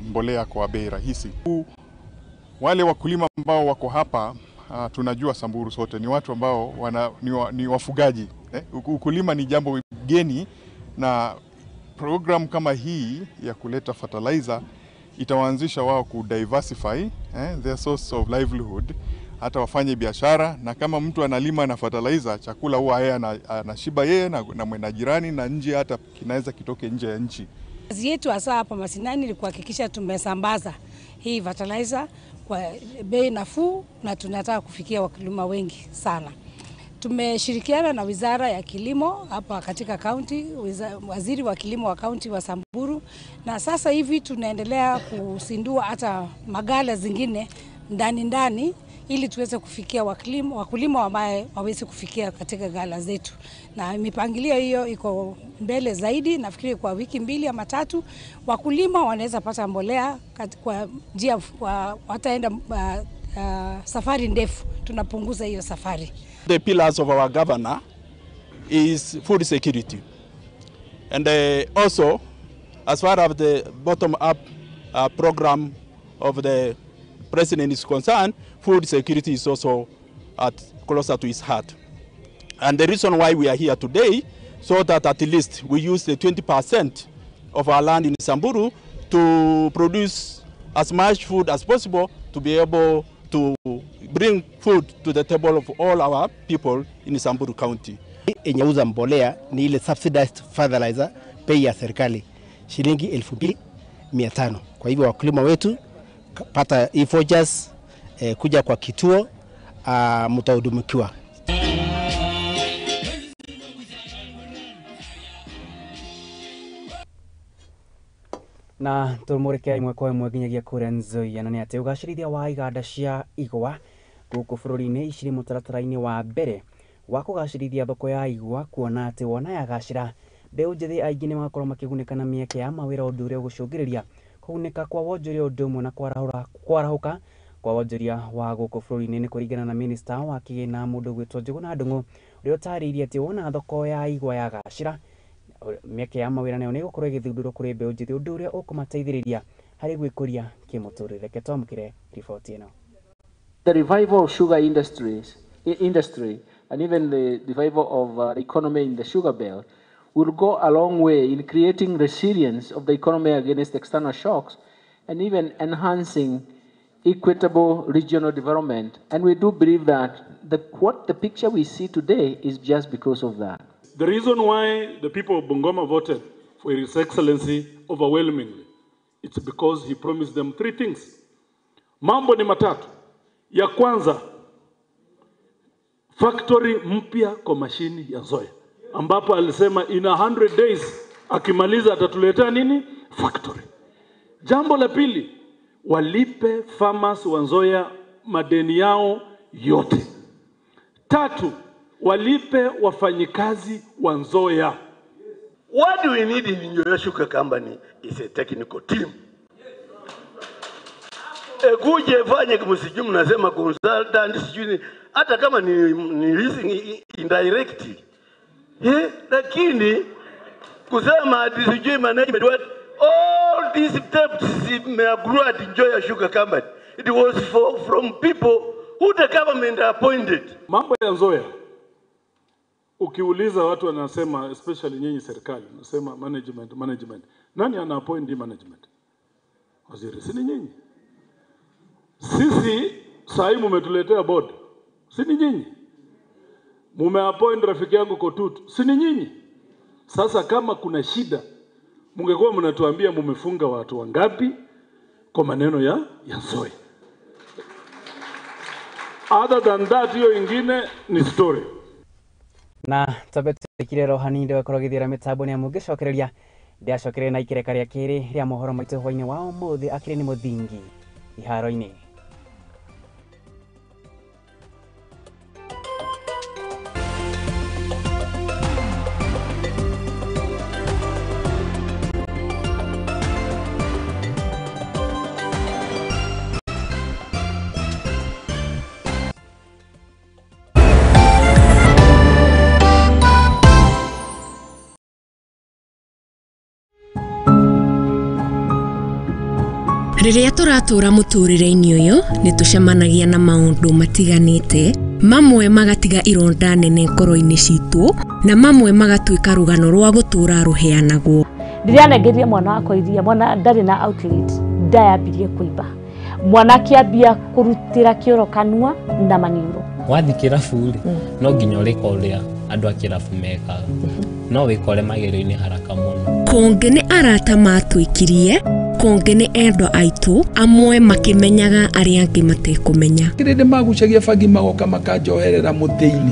mbolea kwa bei rahisi. Wale wakulima ambao wako hapa, tunajua Samburu sote ni watu ambao ni wafugaji. Ukulima ni jambo geni, na program kama hii ya kuleta fertilizer itawaanzisha wao ku diversify their source of livelihood, hata wafanye biashara. Na kama mtu analima na fertilizer, chakula huwa yeye anashiba yeye na mwana jirani na nje, hata kinaweza kitoke nje ya nchi. Kazi yetu hasa hapa Masinani ni kuhakikisha tumesambaza hii fertilizer kwa bei nafuu, na tunataka kufikia wakulima wengi sana. Tumeshirikiana na Wizara ya Kilimo hapa katika kaunti, waziri wa kilimo wa kaunti wa Samburu, na sasa hivi tunaendelea kusindua hata magala zingine ndani ndani ili tuweze kufikia wakulima ambao waweze kufikia katika gala zetu. Na mipangilio hiyo iko mbele zaidi, nafikiri kwa wiki 2 ama 3 wakulima wanaweza pata mbolea kwa njia wataenda safari ndefu, tunapunguza hiyo safari. The pillars of our governor is food security. And also, as far as the bottom-up program of the president is concerned, food security is also closer to his heart. And the reason why we are here today, so that at least we use the 20% of our land in Samburu to produce as much food as possible to be able to bring food to the table of all our people in Samburu County. Enyauza mbolea ni ile subsidized fertilizer, bei ya serikali shilingi 2500. Kwa hivyo wakulima wetu pata e-vouchers, kuja kwa kituo, mtahudumikiwa. Na tumurike imwe kwa imwe nginyagia kuria Nzoia, na nĩ atĩ ũgacĩrithia wa iganda cia igwa gũkũ bũrũri-inĩ icirĩ mũtaratara-inĩ wa mbere wa kũgacĩrithia thoko ya igwa, kuona atĩ wona yagacĩra mbeũ njĩthĩ aingĩ nĩ magakorwo makĩgunĩka na mĩeke ya mawĩra, ũndũ ũrĩa ũgũcũngĩrĩria kũgunĩka kwa wonjoria ũndũ ũmwe na kwarahũka kwa wonjoria wa gũkũ bũrũri-inĩ. Nĩ kũringana na minista wa kĩgĩna mũndũ gwĩtwo Njũgũna Ndung'u, ũrĩa ũtarĩirie atĩ wona thoko ya igwa yagacĩra mĩeke ya mawĩra nayo nĩ ĩgũkorwo ĩgĩthundũrwo kũrĩ mbeũ njĩthĩ, ũndũ ũrĩa ũkũmateithĩrĩria harĩ gwĩkũria kĩmũtũrĩre. Reke twamũkĩre riboti ĩno. The revival of sugar industry and even the revival of the economy in the sugar belt will go a long way in creating resilience of the economy against external shocks and even enhancing equitable regional development. And we do believe that the picture we see today is just because of that. The reason why the people of Bungoma voted for His Excellency overwhelmingly, it's because he promised them three things. Mambo ni matatu. Ya kwanza, factory mpya kwa mashini ya Nzoia, ambapo alisema in 100 days akimaliza atatuletea nini? Factory. Jambo la pili, walipe farmers wa Nzoia madeni yao yote. Tatu, walipe wafanyikazi wa Nzoia. What we need in Nzoia Sugar Company is a technical team. Ekuje fanye msijui mnasema consultant sijui hata kama ni leasing indirectly. Lakini kusema sijui management, what all these debts may at Nzoia Sugar Company. It was from people who the government appointed. Mambo ya Nzoia, ukiuliza watu wanasema, especially nyinyi serikali, wanasema management, management. Nani ana appoint management? Waziri, si ni nyinyi? Sisi sahi mumetuletea board, si ni nyinyi? Mumeappoint rafiki yangu Kotut, si ni nyinyi? Sasa kama kuna shida, mungekuwa mnatuambia mumefunga watu wangapi kwa maneno ya Nzoia. Other than that, hiyo ingine ni story. Na tabete rohani ndio korogithira mitambo ni amugicokereria ndiacokere na ikireka ria kiri ria mohoro maitu hwaini wa umuthi akiri ni muthingi iharo-ini. Rĩrĩa tũratũra mũtũrĩre-inĩ ũyũ nĩ tũcemanagia na maũndũ matiganĩte, mamwe magatiga ironda nene ngoro-inĩ citũ na mamwe magatuĩka rũgano rwa gũtũra rũheanagwo. Ndĩranengeria mwana wakwa iria, mwana ndarĩ na outlet, ndayambirie kũimba. Mwana akĩambia kũrutĩra kĩoro kanua na maniũrũ. Wathiĩ kĩrabu rĩ, no nginya ũrĩka ũrĩa andũ a kĩrabu mekaga, no wĩkore magerio-inĩ haraka mũno. Kũngĩ nĩ arata matwĩkirie, kũngĩ nĩ endwa aitũ, amwe makĩmenyaga arĩa angĩ matekũmenya. Kĩrĩndĩ magucagia bangi magoka makanjoherera mũtĩ-inĩ,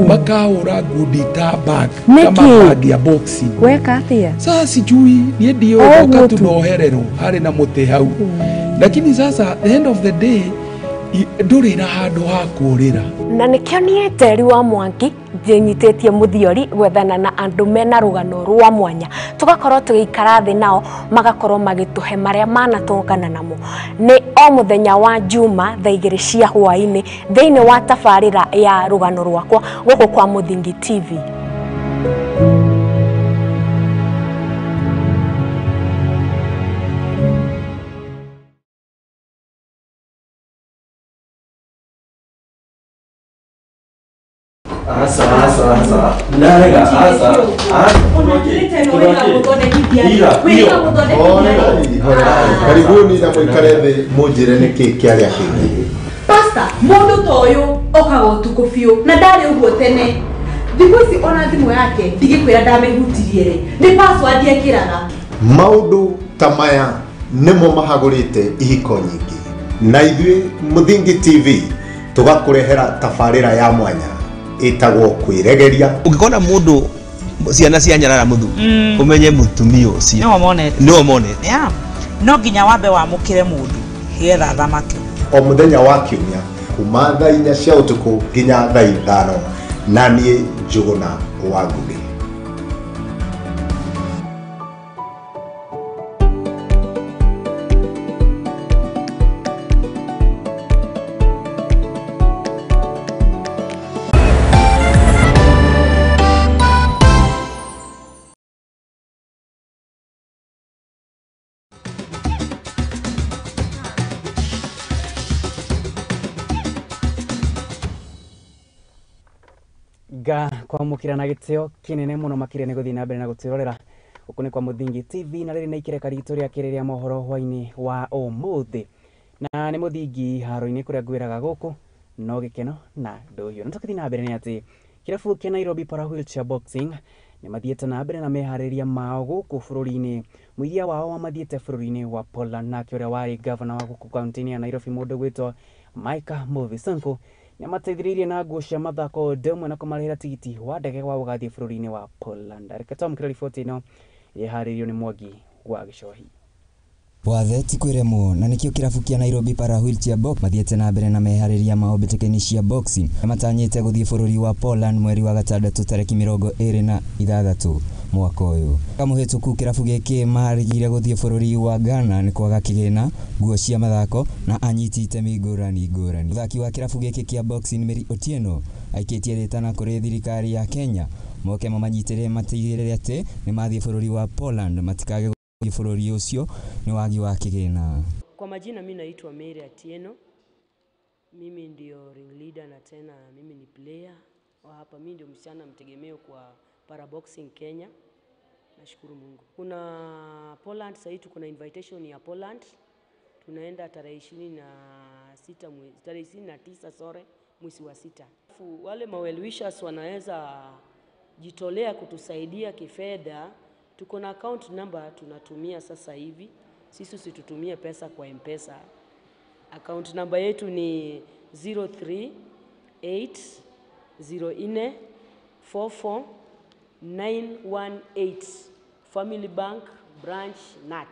makahũra ngundi ta bag kama bag ya boxing. Weka atia? Sasa sijui niĩ ndiũĩ ndoka tu nohererwo harĩ na mũtĩ hau, lakini sasa the end of the day ndũrĩ na handũ ha kũũrĩra. Na nĩkĩo niĩ Njeri wa Mwangi ndĩnyitĩtie mũthiori gwethana na andũ mena rũgano rwa mwanya, tũgakorwo tũgĩikara thĩ nao magakorwo magĩtũhe marĩa manatũngana namo. Nĩ o mũthenya wa Juma thaa 2 cia hwaĩ-inĩ thĩinĩ wa tabarĩra ya rũgano rwakwa gũkũ kwa Mũthingi TV. Asa, asa, asa. Ndarega, asa. Karibuni na mwikare thĩ mũnjĩre nĩkĩ kĩarĩa kĩngĩ. Pastor, mũndũ ta ũyũ okaga ũtukũ biũ na ndarĩ ũguo tene. Thikũ ici ona thimũ yake ndigĩkwĩra ndamĩhutirie rĩ, nĩ password ekĩraga. Maũndũ ta maya nĩmo mahagũrĩte ihiko nyingĩ, na ithuĩ Mũthingi TV tũgakũrehera tabarĩra ya mwanya ĩtagwo kwĩregeria. Ũngĩkona mũndũ ciana cia nyarara mũthuri, ũmenye mũtumia ũcio nĩwe monete. Yeah. No nginya wambe wamũkĩre mũndũ getha athamake. O mũthenya wa kiumia kuma thaa 4 cia ũtukũ nginya thaa 5, na niĩ Njũgũna wa Ngũgĩ. Nga kwamũkĩra na gĩtĩo kĩnene mũno makĩria nĩ gũthiĩ na mbere na gũtwĩrorera gũkũ nĩ kwa Mũthingi TV, na rĩrĩ nĩ ikereka ritũ rĩa kerĩ rĩa mohoro hwaĩ-inĩ wa ũmũthĩ, na nĩ Mũthingi haro-inĩ kũrĩa ngwĩraga gũkũ no gĩkeno na ndũhiũ. Na tũkĩthiĩ na mbere nĩ atĩ kĩrabu kĩa Nairobi Para Wheelchair Boxing nĩ mathiĩte na mbere na meharĩria mao gũkũ bũrũri-inĩ. Mũiria wao wamathiĩte bũrũri-inĩ wa Poland, nake ũrĩa warĩ gavana wa gũkũ kaunti-inĩ ya Nairobi mũndũ gwĩtwo Micah Mbuvi Sonko nĩamateithĩrĩirie na nguo cia mathako ũndũ ũmwe na kũmarĩhĩra tigiti wa ndege wa gũgathiĩ bũrũri-inĩ wa Poland. Reke twamũkĩre riboti ĩno ĩrĩa ĩharĩirio nĩ Mwangi wa Gĩcohi. Wathe ti kwĩremwo, na nĩkĩo kĩrabu kĩa Nairobi Para Wheelchair Box mathiĩte na mbere na meharĩria mao mbĩtĩka-inĩ cia boxing. Matanyĩte gũthiĩ bũrũri wa Poland mweri wa gatandatũ tarĩki 26 mwaka ũyũ. Mwaka mũhĩtũku kĩrabu gĩkĩ marigire gũthiĩ bũrũri wa Ghana nĩ kwaga kĩgĩna, nguo cia mathako na anyiti itemi ngũrani ngũrani. Mũthaki wa kĩrabu gĩkĩ kĩa boxing Mary Otieno aikĩtie rĩtana kũrĩ thirikari ya Kenya moke mamanyitĩrĩre matigĩrĩre atĩ nĩmathiĩ bũrũri wa Poland matikage bũrũri ũcio nĩ wagi wa kĩgĩna. Kwa majina mimi naitwa Mary Atieno. Mimi ndio ring leader na tena mimi ni player wa hapa. Mimi ndio msichana mtegemeo kwa para boxing Kenya. Nashukuru Mungu. Kuna Poland sasa hivi, kuna invitation ya Poland. Tunaenda tarehe 26 mwezi, tarehe 29 sorry, mwezi wa 6. Wale ma-well wishers wanaweza jitolea kutusaidia kifedha. Tuko na account number tunatumia sasa hivi. Sisi usitutumie pesa kwa M-Pesa. Account number yetu ni 0380444918 Family Bank Branch NAT.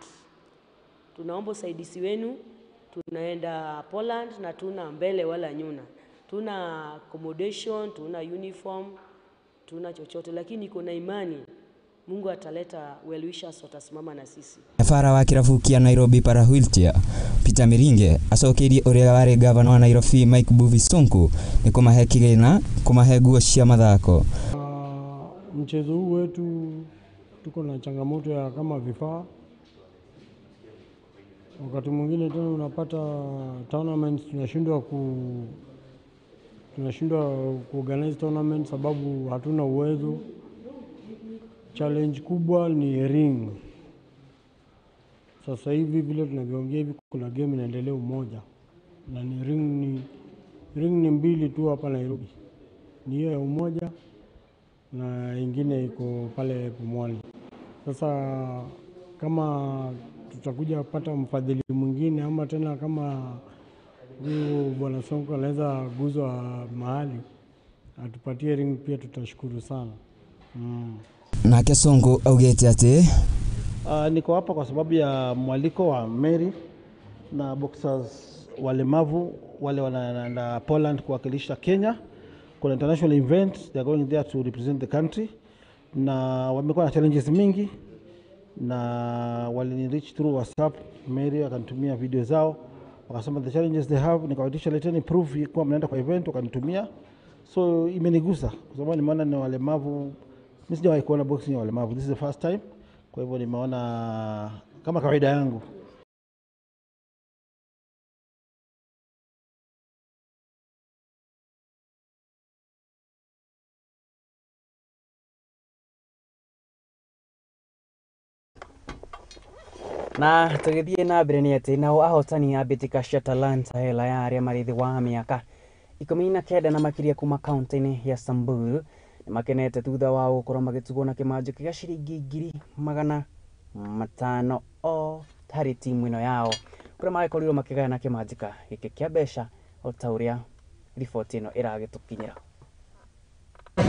Tunaomba usaidizi wenu. Tunaenda Poland na tuna mbele wala nyuna. Tuna accommodation, tuna uniform, tuna chochote, lakini kuna imani Mungu ataleta well wishers watasimama na sisi. Nyabara wa kĩrabu kĩa Nairobi Para Wheelchair Peter Miringe acokeirie ũrĩa warĩ gavana wa Nairobi Mike Mbuvi Sonko nĩ kũmahe kĩgĩna, kũmahe nguo cia mathako. Mchezo huu wetu tuko na changamoto ya kama vifaa. Wakati mwingine tena unapata tournaments tunashindwa kuorganize tournament sababu hatuna uwezo. Challenge kubwa ni ring. Sasa hivi vile tunavyoongea hivi kuna game inaendelea Umoja, na ni ring ni mbili tu hapa Nairobi. Ni hiyo ya Umoja na ingine iko pale Pumwani. Sasa kama tutakuja kupata mfadhili mwingine ama tena kama huyu Bwana Sonko anaweza guzwa mahali atupatie ring pia tutashukuru sana. Nake Sonko augete ati niko hapa kwa sababu ya mwaliko wa Mary na boxers walemavu wale wanaenda Poland kuwakilisha Kenya. Kuna international event, they are going there to represent the country, na wamekuwa na challenges mingi na walini reach through WhatsApp. Mary akanitumia video zao, wakasema the challenges they have, nikawaitisha leteni proof kwa mnaenda kwa event, wakanitumia. So imenigusa kwa sababu nimeona ni walemavu. Mimi sijawahi kuona boxing ya walemavu, this is the first time. Kwa hivyo nimeona kama kawaida yangu. Na tũgĩthiĩ na mbere nĩ atĩ nao ahotani a mbĩtĩka cia Talanta Hela ya arĩa marĩ thĩ wa mĩaka 19 na makĩria kuma kaunti-inĩ ya Samburu nĩ makenete thutha wa gũkorwo magĩtugwo na kĩmanjĩka gĩa ciringi 500,000 o harĩ timu ĩno yao, kũrĩa magĩkorirwo makĩgayana kĩmanjĩka gĩkĩ kĩa mbeca o ta ũrĩa riboti ĩno ĩragĩtũkinyĩra.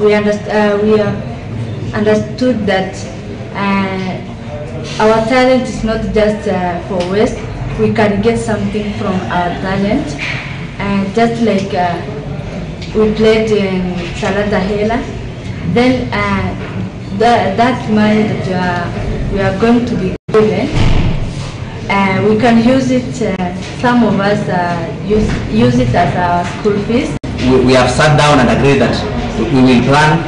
We understood that our talent is not just for waste. We can get something from our talent, and just like we played in Talanta Hela, then that money that we are going to be given, we can use it. Some of us use it as our school fees. We have sat down and agreed that we will plan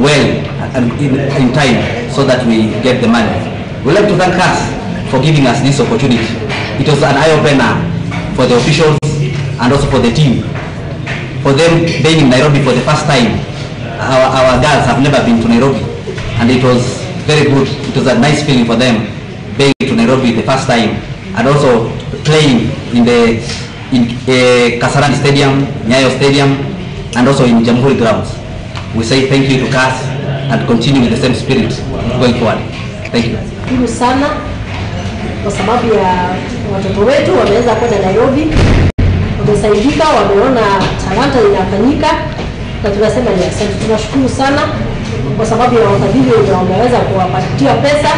well and in time so that we get the money. We'd like to thank us for giving us this opportunity. It was an eye-opener for the officials and also for the team. For them being in Nairobi for the first time, our girls have never been to Nairobi, and it was very good. It was a nice feeling for them being to Nairobi the first time, and also playing in the Kasarani Stadium, Nyayo Stadium, and also in Jamhuri grounds. We say thank you to CAS and continue with the same spirit going forward. Thank you. Shukuru sana kwa sababu ya watoto wetu wameweza kwenda Nairobi, wamesaidika, wameona talanta inafanyika, na tunasema ni asante. Tunashukuru sana kwa sababu ya wafadhili wenye wameweza kuwapatia pesa,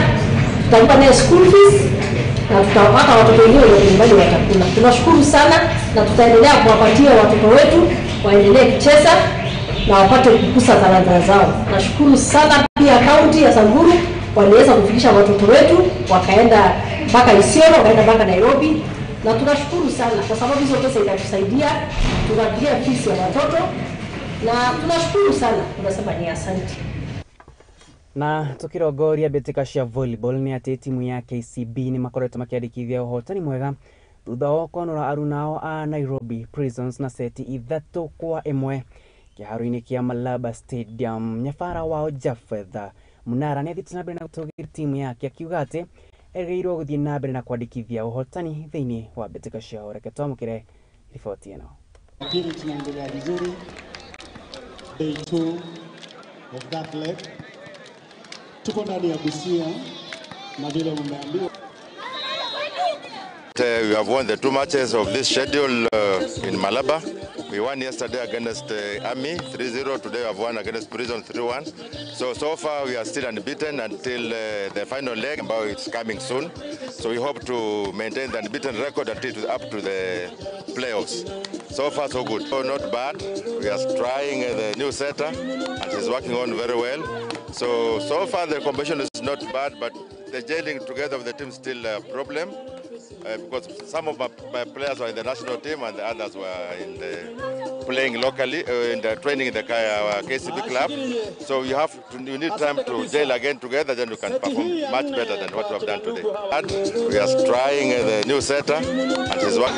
tutalipa naye school fees na tutawapata watoto wengine wenye nyumbani watakula. Tunashukuru sana na tutaendelea kuwapatia watoto wetu waendelee kucheza na wapate kukusa talanta zao. Nashukuru sana pia kaunti ya Samburu waliweza kufikisha watoto wetu wakaenda mpaka Isiolo, wakaenda mpaka Nairobi, na tunashukuru sana kwa sababu hizo pesa itatusaidia, tunalipia fees ya watoto na tunashukuru sana, tunasema ni asante. Na tukirongoria mbĩtĩka cia volleyball nĩ atĩ timu ya KCB nĩ makoretwo makĩandĩkithia ũhotani mwega thutha wa kwanũra arunao a Nairobi Prisons na seti 3-1 kĩharo-inĩ kĩa Malaba Stadium. Nyabara wao Jafetha Munara nĩ athiĩte na mbere na gũtũgĩria timu yake akiuga atĩ erĩgĩrĩirwo gũthiĩ na mbere na kwandĩkithia ũhotani thĩinĩ wa mbĩtĩka ciao. Reke twamũkĩre riboti ĩno. Pili tunaendelea vizuri, day 2 of that leg. Tuko ndani ya Busia na vile mmeambiwa. We have won the 2 matches of this schedule in Malaba. We won yesterday against Army 3-0. Today we have won against Prison 3-1. So far we are still unbeaten until the final leg, but it's coming soon. So we hope to maintain the unbeaten record until up to the playoffs. So far so good. So not bad. We are trying the new setter and she's working on very well. So far the competition is not bad, but the gelling together of the team is still a problem. because some of my players were in the national team and the others were in the playing locally, in the training in the KCB club. So you need time to gel again together, then you can perform much better than what we have done today. And we are trying the new setter, and he's working.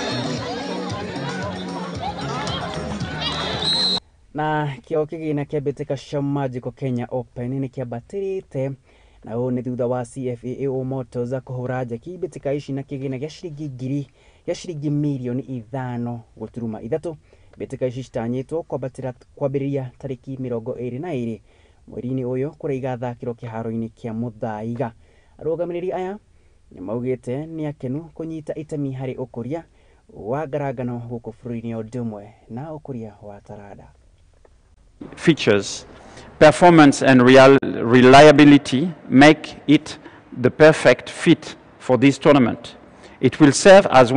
Na kĩo kĩgĩna kĩa mbĩtĩka cia Magical Kenya Open nĩ kĩambatĩrĩte na ũũ nĩ thutha wa CFAO Motors kũhũra njeki mbĩtĩka ici na kĩgĩna gĩa ciringi ngiri gĩa ciringi mirioni 5.3. Mbĩtĩka ici citanyĩtwo kwambĩrĩria tarĩki 22 mweri-inĩ ũyũ kũrĩa igathakĩrwo kĩharo-inĩ kĩa Muthaiga. Arũgamĩrĩri aya nĩ maugĩte nĩ akenu kũnyita itemi harĩ ũkũria wa ngarangano gũkũ bũrũri-inĩ o ũndũ ũmwe na ũkũria wa taranda. Features, performance and reliability make it the perfect fit for this tournament. It will serve as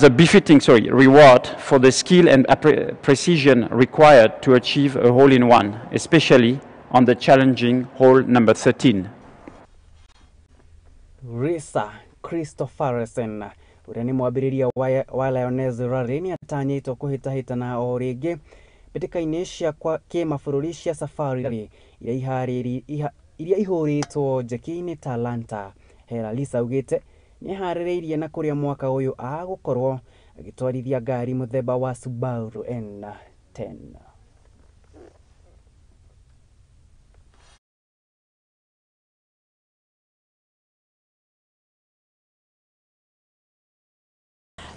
a befitting reward for the skill and precision required to achieve a hole-in-one, especially on the challenging hole number 13. Risa Christophersen ũrĩa nĩ mwambĩrĩria wa Lioness Rally nĩ atanyĩtwo kũhĩtahĩtana o rĩngĩ mbĩtĩka-inĩ cia kĩmabũrũri cia Safari Rally iria ihũrĩtwo njeki-inĩ Talanta. Hera Lisa augĩte nĩeharĩrĩirie na kũrĩa mwaka ũyũ agũkorwo agĩtwarithia ngari mũthemba wa Subaru N10.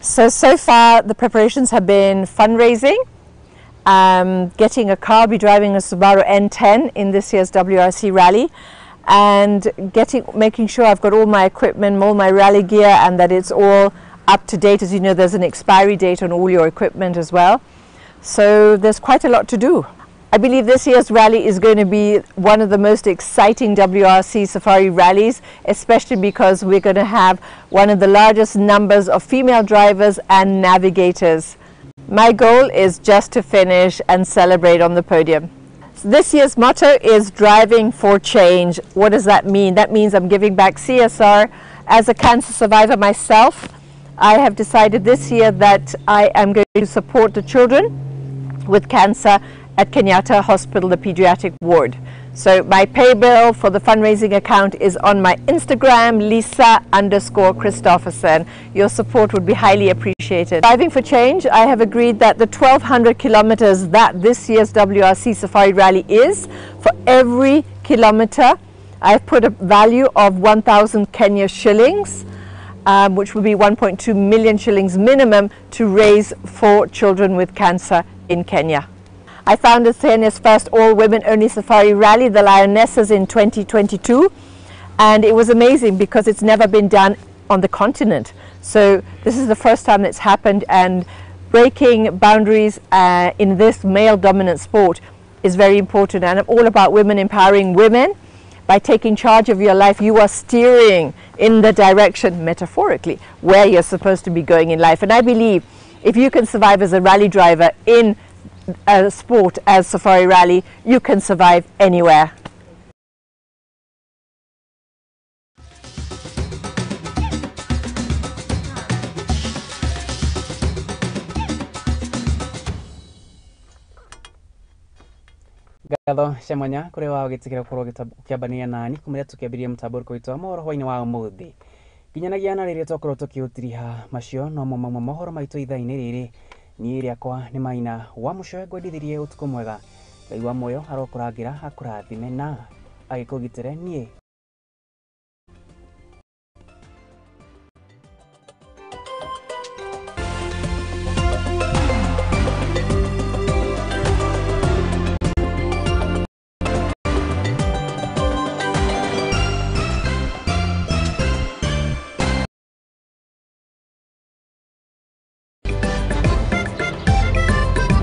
So far the preparations have been fundraising, getting a car, be driving a Subaru N10 in this year's WRC rally, and making sure I've got all my equipment, all my rally gear, and that it's all up to date. As you know, there's an expiry date on all your equipment as well. So there's quite a lot to do. I believe this year's rally is going to be one of the most exciting WRC Safari rallies, especially because we're going to have one of the largest numbers of female drivers and navigators. My goal is just to finish and celebrate on the podium. So this year's motto is driving for change. What does that mean? That means I'm giving back CSR. As a cancer survivor myself, I have decided this year that I am going to support the children with cancer at Kenyatta Hospital, the pediatric ward. So my pay bill for the fundraising account is on my Instagram, Lisa_Christopherson. Your support would be highly appreciated. Driving for change, I have agreed that the 1,200 kilometers that this year's WRC Safari Rally is, for every kilometer, I've put a value of 1,000 Kenya shillings, which will be 1.2 million shillings minimum, to raise for children with cancer in Kenya. I founded Kenya's first all-women-only safari rally, the Lionesses, in 2022, and it was amazing because it's never been done on the continent. So this is the first time it's happened, and breaking boundaries in this male-dominant sport is very important. And I'm all about women empowering women. By taking charge of your life, you are steering in the direction, metaphorically, where you're supposed to be going in life. And I believe if you can survive as a rally driver in a sport as Safari Rally, you can survive anywhere. Ngatho cia mwanya kũrĩ wa ũgĩtĩkĩra gũkorwo ũkĩambania nani kumĩrĩa tũkĩambĩrĩria mũtambo witũ wa mohoro hwaĩ-inĩ wa ũmũthĩ nginyanagia na rĩrĩa twakorwo tũkĩũtiriha macio no mo mamwe mohoro maitũ ithaa-inĩ rĩrĩ. Niĩ rĩakwa nĩ Maina wa Mũcoe, ngwendithirie ũtukũ mwega. Ngai wa muoyo arokũrangĩra akũrathime na agĩkũgitĩre. Niĩ